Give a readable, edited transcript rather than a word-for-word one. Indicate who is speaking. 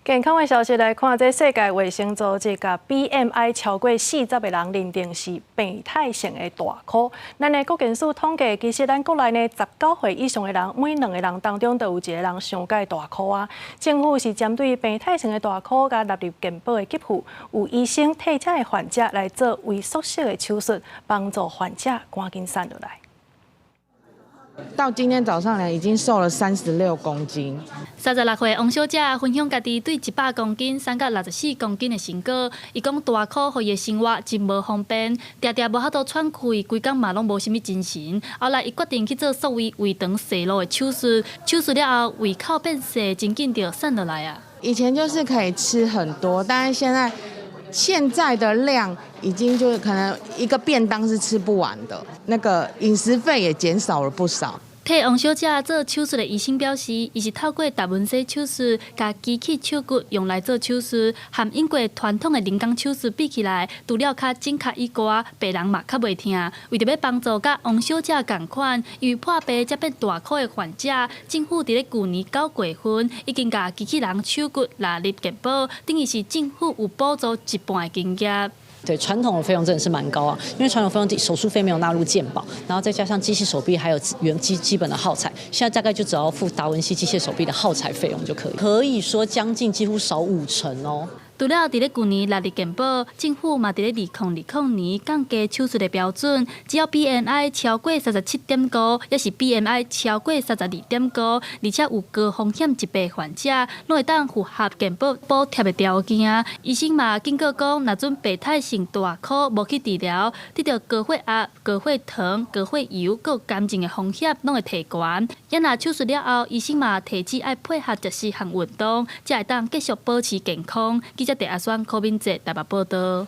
Speaker 1: 健康的消息來看，這世界衛生組織共 BMI 超過40的人認定是病態性的大箍。咱的國健署統計，其實咱國內呢19歲以上的人，每兩個人當中就有一個人傷蓋大箍啊。政府是針對病態性的大箍，共納入健保的給付，有醫生替這的患者來做微縮式的手術，幫助患者趕緊瘦落來。
Speaker 2: 到今天早上呢，已經瘦了36公斤。
Speaker 3: 36歲王小姐分享家己對100公斤瘦到64公斤的成果。伊講大箍予伊的生活真無方便，定定無法度喘氣，規工嘛攏無啥物精神。後來伊決定去做所謂胃腸洗路的手術，手術了後胃口變細，真緊就瘦落來啊。
Speaker 2: 以前就是可以吃很多，但是現在的量已經就可能一個便當是吃不完的，那個飲食費也減少了不少。
Speaker 3: 替王小姐做手術的醫生表示，伊是透過達文西手術，共機器手骨用來做手術，和英國傳統的人工手術比起來，除了較準確以外，病人嘛較袂疼。為著欲幫助佮王小姐仝款，因為破病才變大箍的患者，政府佇咧舊年9月份已經共機器人手骨納入健保，等於是政府有補助一半的經驗。
Speaker 4: 對，傳統的費用真的是蠻高啊，因為傳統費用手術費沒有納入健保，然後再加上機器手臂還有原基基本的耗材，現在大概就只要付達文西機械手臂的耗材費用就可以，可以說將近幾乎少5成哦。
Speaker 3: 除了佇咧舊年納入健保，政府嘛佇咧2020年降低手術的標準，只要 BMI 超過37.5，抑是 BMI 超過32.5，而且有高風險疾病患者，攏會當符合健保補貼的條件。醫生嘛警告講，若準病態性大箍無去治療，得著高血壓、高血糖、高血油、閣癌症的風險攏會提懸。也若手術了後，醫生嘛提醒愛配合食適項運動，才會當繼續保持健康。記者鄭阿雙、柯敏哲台北報導。